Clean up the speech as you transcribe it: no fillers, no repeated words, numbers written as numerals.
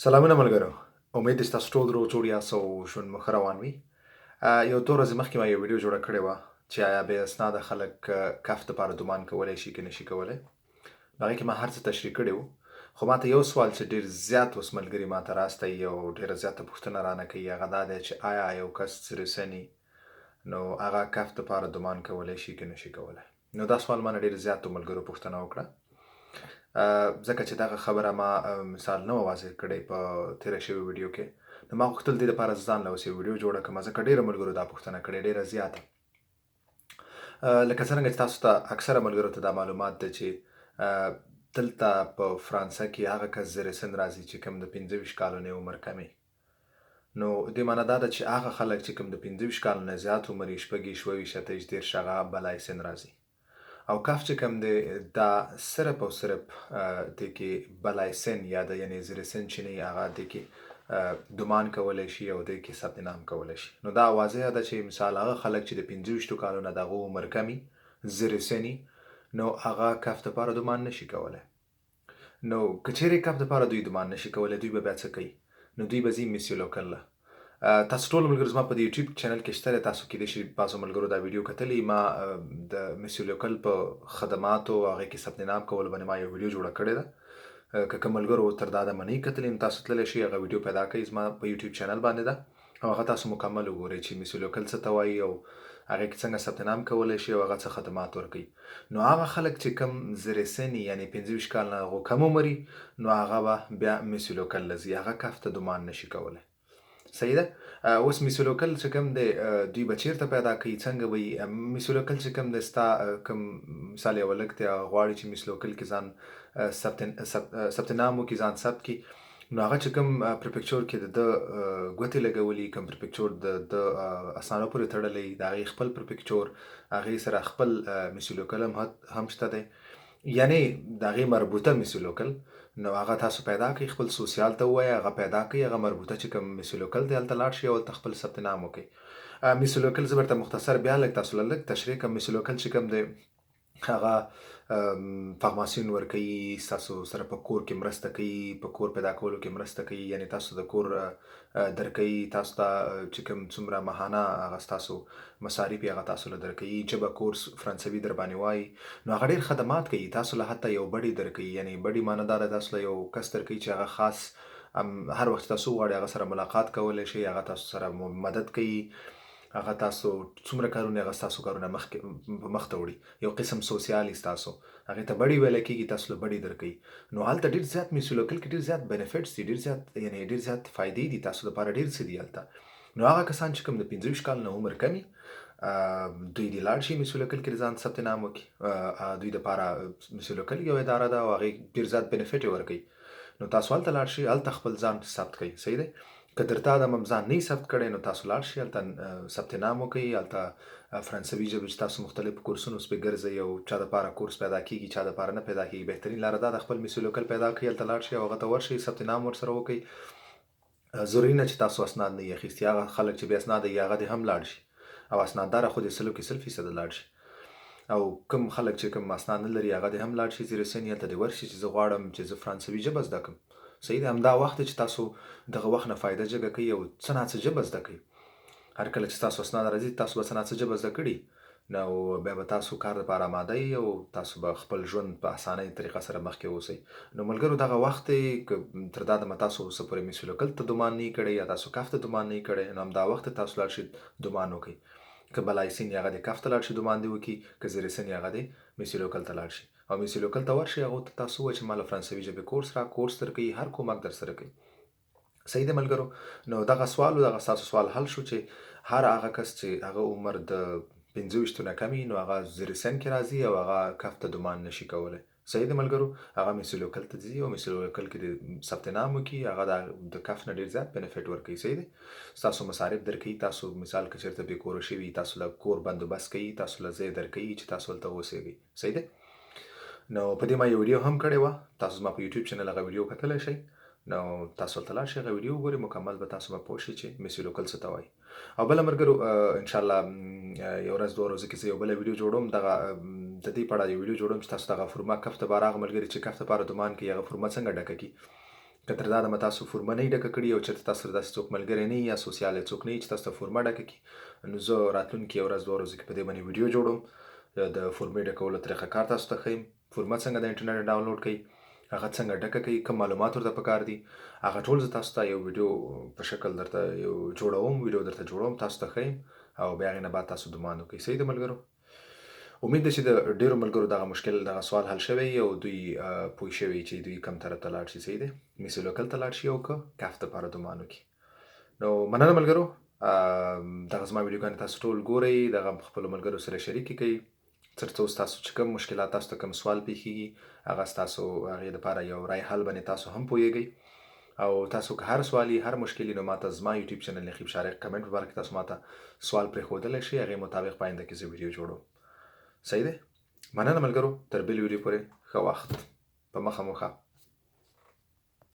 سلامونه ملګرو، امید دی چې تاسو ټول روغ جوړ یاست او ژوند مو ښه روان وي. یو دوه ورځې مخکې ما یو ویډیو جوړه کړې وه چې آیا بې اسناده خلک کف دپاره دومان کولی شي که نشي کولی. نو هغې کې ما هر څه تشریح کړي وو، خو ما ته یو سوال چې ډېر زیات اوس ملګري ما ته راستوي او ډېره زیاته پوښتنه رانه کوي، هغه دا دی چې آیا یو کس رسني نو هغه کف دپاره دومان کولی شي که نشي کولی. نو دا سوال مانه ډېر زیاتو ملګرو پوښتنه وکړه، ځکه چې دغه خبره ما مثال نه واضح کړې په تېره شوې ویډیو کې. نو ما غوښتل دې لپاره ځان له اوس یو ویډیو جوړه کړم، ځکه ډېرو ملګرو دا پوښتنه کړې، ډېره زیاته. لکه څرنګه چې تاسو ته اکثره ملګرو ته دا معلومات ده چې دلته په فرانسه کې هغه کس زیر سن راځي چې کوم د 25 کالو نه عمر کمې. نو دې معنی دا ده چې هغه خلک چې کوم د 25 کالو نه زیات عمر یې 26، 27، 28، 30، هغه بلای سن راځي. او کف چې کوم دی دا صرف او صرف دې کې بلای سن یا د یعنی زیر سن چې نه هغه دې کې دومان کولی شي او دې کې ثبت نام کولی شي. نو دا واضح ده چې مثال هغه خلک چې د 25 کالو نه د هغو عمر کمي زیر سني، نو هغه کف دپاره دومان نشي کولی. نو که چیرې کف دپاره دوی دومان نشي کولی، دوی به بیا څه کوي؟ نو دوی به ځي میسیو لوکل له. تاسو ټول ملګرو زما په یوټیوب چینل کې شته، تاسو کېدای شي بعضو ملګرو دا ویډیو کتلې. ما د میسیو لوکل په خدماتو هغې کې ثبت نام کولو باندې ما یو ویډیو جوړه کړې ده. که کوم ملګرو تر دا دمه نه کتلې، نو تاسو تللی شئ هغه ویډیو پیدا کړئ، زما په یوټیوب چینل باندې ده، او هغه تاسو مکمل وګورئ چې میسیو لوکل څه ته وایي او هغې کې څنګه ثبت نام کولی شي او هغه څه خدمات ورکوي. نو هغه خلک چې کم زیر سن یعنی 25 کال نه هغو کم عمر، نو هغه به بیا میسیو لوکل له ځي، هغه کف ته دومان نشي کولی. صحیح ده. اوس میسیو لوکل چې کوم دی دوی به چیرته پیدا کوي، څنګه به یي میسیو لوکل چې کوم دی؟ ستا کوم مثال یو هلک دی، هغه غواړي چې میسیو لوکل کې ځان ثبت نام وکړي، ځان ثبت کړي. نو هغه چې کوم پریفیکچور کې د ده ګوتې لګولي، کوم پریفیکچور د ده اسنادو پورې تړلی، د هغې خپل پریفیکچور هغې سره خپل میسیو لوکل هم شته دی، یعنی د هغې مربوطه میسیو لوکل. نو هغه تاسو پیدا کړئ، خپل سوسیال ته ووایه، هغه پیدا کړئ، هغه مربوطه چې کوم میسیو لوکل دی هلته لاړ شئ او هلته خپل ثبت نام وکړئ. میسیو لوکل زه درته مختصر بیا لږ تاسو له لږ تشریح کړم. میسیو لوکل چې کوم دی هغه فارماسیون ورکوي، ستاسو سره په کور کې مرسته کوي، په کور پیدا کولو کې مرسته کوي، یعنی تاسو د کور درکوي، تاسو ته چې کوم څومره ماهانه هغه ستاسو مصارف یې هغه تاسو له درکوي، ژبه کورس فرانسوي در باندې وایي. نو هغه ډېر خدمات کوي تاسو له، حتی یو بډي درکوي، یعنی بډي معنی دا ده تاسو له یو کس درکوي چې هغه خاص هر وخت تاسو وغواړئ هغه سره ملاقات کولی شئ، هغه تاسو سره مدد کوي، هغه تاسو څومره کارونه هغه ستاسو کارونه مخکې په مخ ته وړي، یو قسم سوسیالي ستاسو هغې ته بډي ویلی کېږي، تاسو له بډي درکوي. نو هلته ډېر زیات میسیو لوکل کې ډېر زیات بینیفټس دي، ډېر زیات یعنی ډېر زیات فایدې دي تاسو لپاره، ډېر څه دي هلته. نو هغه کسان چې کوم د 25 کال نه عمر کمي دوی دې لاړ شي میسیو لوکل کې ځان ثبت نام وکړي. دوی دپاره میسیو لوکل یو اداره ده او هغې ډېر زیات بینیفټ یې ورکوي. نو تاسو هلته لاړ شئ، هلته خپل ځان ثبت کړئ. صحیح دی. که درته آدم هم ځان نه ثبت کړی، نو تاسو لاړ شئ هلته ثبت نام وکړئ. هلته فرانسوي ژبې چې تاسو مختلف کورسونو پې ګرځئ او چا دپاره کورس پیدا کېږي، چا دپاره نه پیدا کېږي، بهترین لاره دا ده خپل میسیو لوکل پیدا کړئ، هلته لاړ شئ او هغه ته ورشئ، ثبت نام ورسره وکړئ. ضروري نه چې تاسو اسناد نه یې اخیستي، هغه خلک چې بې اسناده یي هغه دې هم لاړ شي، او اسنادداره خو دې سلو کې 100% لاړ شي، او کوم خلک چې کوم اسناد نه لري هغه دې هم لاړ شي، زیر سن هلته دې ورشي چې زه غواړم چې زه فرانسوي ژبه زده کړم. صحیح ده. همدا وخت دی چې تاسو دغه وخت نه فایده جګه کوئ او څه ناڅه ژبه زده کوئ. هر کله چې تاسو اسناد راځي تاسو به څه ناڅه ژبه زده کړي، نو بیا به تاسو کار دپاره اماده یئ او تاسو به خپل ژوند په اسانۍ طریقه سره مخکې اوسئ. نو ملګرو دغه وخت دی که تر دا دمه تاسو څه پورې میسیو لوکل ته دومان نه کړی یا تاسو کف ته دومان نه کړی، نو همدا وخت دی تاسو لاړ شئ دومان وکړئ. که بلای سن یې هغه دې کف ته لاړ شي دومان دې وکړي، که زیر سن یې هغه دې میسیو لوکل ته لاړ شي او میسیو لوکل ته ورشئ، هغو ته تاسو ووایئ چې ما له فرانسوي ژبې کورس را کورس درکوي، هر کومک در سره کوي. صحیح دی ملګرو. نو دغه سوال دغه ستاسو سوال حل شو چې هر هغه کس چې هغه عمر د 25 نه کمي نو هغه زیر سن کې راځي او هغه کف ته دومان نشي کولی. صحیح دی ملګرو. هغه میسیو لوکل ته ځي او میسیو لوکل کې د ثبت نام وکړي، هغه د کف نه ډېر زیات بینیفټ ورکوي. صحیح دی. ستاسو مصارف درکوي، تاسو مثال که چېرته بې کوره شوي تاسو له کور بندوبست کوي، تاسو له ځای درکوي چې تاسو هلته اوسېږئ. صحیح دی. نو په دې ما یو ویډیو هم کړې وه، تاسو زما په یوټیوب چینل هغه ویډیو کتلی شئ. نو تاسو هلته لاړ شئ هغه ویډیو وګورئ، مکمل به تاسو به پوه شئ چې میسیو لوکل څه ته وایي. او بله ملګرو ان شاء الله یو ورځ دوه ورځو کې زه یو بله ویډیو جوړوم، دغه د دې په اړه یو ویډیو جوړوم چې تاسو دغه فورمه کف ته بار هغه ملګري چې کف ته پاره دومان کوي هغه فورمه څنګه ډکه کړي. که تر دا دمه تاسو فورمه نه ډکه کړي او چېرته تاسو سره داسې څوک ملګری نه یا سوسیال څوک نه چې تاسو ته فورمه ډکه کړي، نو زه راتلونکې ورځ دوه ورځو کې په دې باندې ویډیو جوړوم، د فورمې ډکولو طریقه کار تاسو ته ښیم، فورمه څنګه د انټرنیټ ډاونلوډ کړئ، هغه څنګه ډکه کړئ، کوم معلومات ورته پکار دي، هغه ټول زه تاسو ته یو ویډیو په شکل درته یو جوړوم، ویډیو درته جوړوم، تاسو ته ښیم او بیا هغې نه بعد تاسو demand وکړئ. صحیح ده ملګرو؟ امید ده چې د ډیرو ملګرو دغه مشکل دغه سوال حل شوی او دوی پوه شوي چې دوی کم طرف ته لاړ شي. صحیح دی، Mission Locale ته لاړ شي او که CAF دپاره demand وکړي. نو مننه ملګرو، دغه زما ویډیوګانې تاسو ټول ګورئ، دغه خپلو ملګرو سره شریکې کړئ، ترڅو ستاسو چې کوم مشکلات تاسو ته کوم سوال پیښیږي هغه ستاسو هغې دپاره یو رای حل باندې تاسو هم پوهیږئ. او تاسو که هر سوال هر مشکل نو ماته زما یوټیوب چینل نقیب شارق کمنټ په باره کې تاسو ماته سوال پرېښودلی شئ، هغې مطابق په آینده کې زه ویډیو جوړوم. صحیح دی، مننه ملګرو، تر بل ویډیو پورې ښه وخت، په مخه مو ښه.